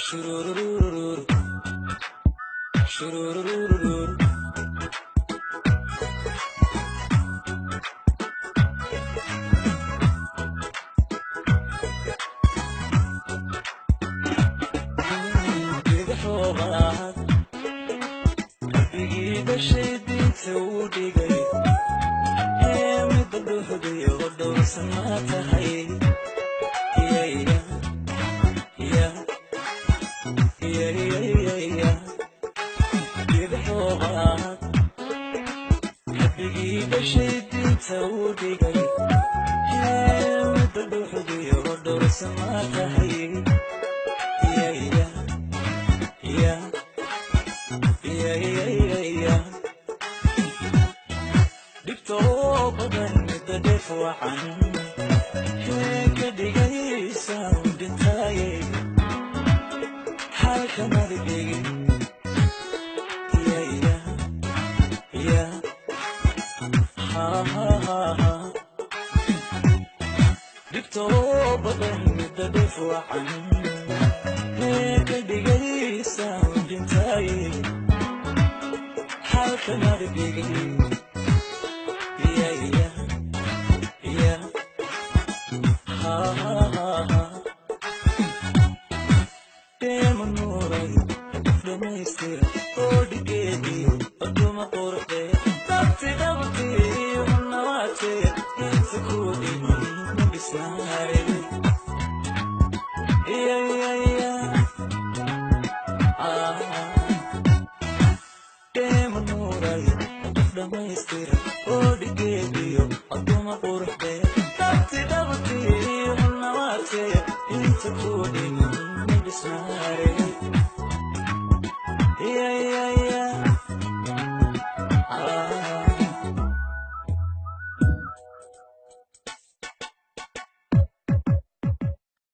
Shurururururu. Shurururururu. Bidixoobaad rabbigii dhashay diinta uu dhigay ee midda dhuxdayo dhowrsan ma tahay. Ya ya ya ya ya. Bidixoobaad rabbigii dhashay diinta uu dhigay ee midda dhuxdayo dhowrsan ma tahay. Ya ya ya ya ya ya. Dhibta oo badan midda dheef wacan hee ka dhigaysa u dhintaaye xalkamada dhigin. Ya ya ya ha ha ha ha. Dhibta oo badan midda dheef wacan hee ka dhigaysa u dhintaaye xalkamada dhigin. Ya ya ya ha ha ha ha. Deema nuuray dhamaystira oo dhigeediyo aduma qurxee dhabti dhabti unawaatee inta ku dhiman ma dhisnaay. Ya ya ya ah. Deema nuuray dhamaystira oo